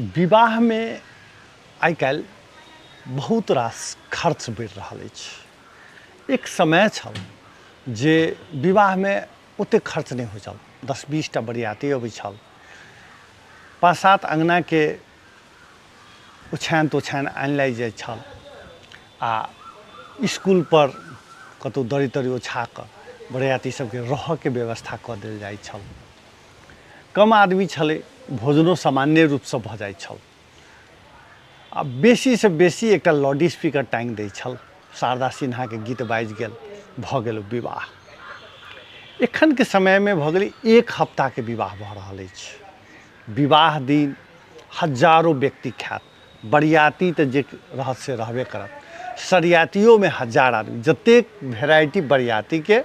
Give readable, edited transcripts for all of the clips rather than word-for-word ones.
विवाहमे आइ काल्हि बहुत रास खर्च बढ़ि रहल अछि। एक समय छल जे विवाहमे ओतेक खर्च नहि होइत छल। दस बीसटा बरियाती अबैत छल। पाँच सात अङ्गनाके ओछानि तोछानि आनि लेल जाइत छल आ इसकुलपर कतहु दरी तरी ओछा कऽ बरियाती सबके रहऽके व्यवस्था कऽ देल जाइत छल। कम आदमी छलै भोजनो सामान्य रूपसँ भऽ जाइ छल आ बेसीसँ बेसी एकटा लाउड स्पीकर टाँगि दै छल शारदा सिन्हाके गीत बाजि गेल भऽ गेल विवाह। एखनके समयमे भऽ गेलै एक हफ्ताके विवाह भऽ रहल अछि। विवाह दिन हजारो व्यक्ति खायत बरियाती तऽ जे रहत से रहबे करत सरियातियोमे हजार आदमी जतेक भेराइटी बरियातीके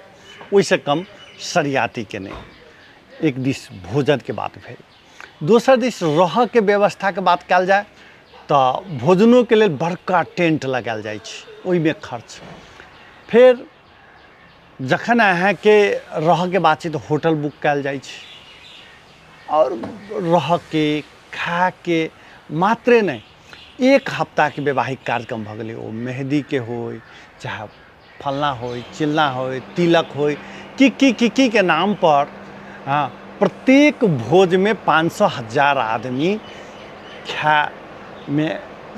ओहिसँ कम सरियातीके नहि। एक दिस भोजनके बात भेल दोसर दिस रहऽके व्यवस्थाके बात कयल जाय तऽ भोजनोके लेल बड़का टेंट लगायल जाइ छै ओहिमे खर्च। फेर जखन अहाँके रहऽके बात छै तऽ होटल बुक कयल जाइ छै आओर रहऽके खायके मात्रे नहि एक हफ्ताके वैवाहिक कार्यक्रम भऽ गेलै ओ मेहदीके होइ चाहे फल्लाँ होइ चिल्लाँ होइ तिलक होइ की की की की के नामपर हँ प्रत्येक भोजमे 500 1000 आदमी खायमे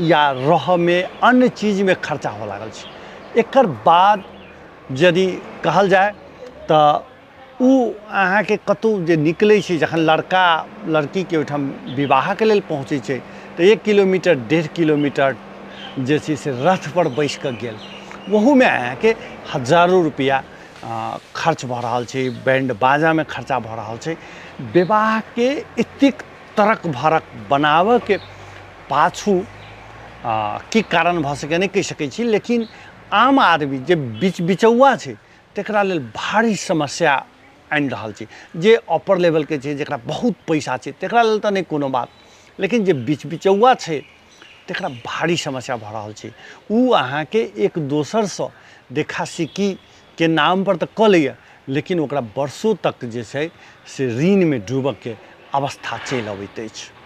या रहऽमे अन्य चीजमे खर्चा हुअ लागल छै। एकर बाद यदि कहल जाय तऽ ओ अहाँके कतहु जे निकलै छै जखन लड़का लड़कीके ओहिठाम विवाहके लेल पहुँचै छै तऽ 1 किलोमीटर 1.5 किलोमीटर जे छै से रथपर बैसिकऽ गेल ओहूमे अहाँके हजारो रुपैआ खर्च भऽ रहल छै बैंड बाजामे खर्चा भऽ रहल छै। विवाहके एतेक तरक भरक बनाबऽके पाछू की कारण भऽ सकैए नहि कहि सकै छी लेकिन आम आदमी जे बिच बिचौआ छै तकरा लेल भारी समस्या आनि रहल छै। जे अपर लेवलके छै जकरा बहुत पैसा छै तकरा लेल तऽ नहि कोनो बात लेकिन जे बिच बिचौआ छै तकरा भारी समस्या भऽ रहल छै। ओ अहाँके एक दोसरसँ देखा सीखीके नामपर तऽ कऽ लैए लेकिन ओकरा वर्षो तक जे छै से ऋणमे डूबऽके अवस्था चलि अबैत अछि।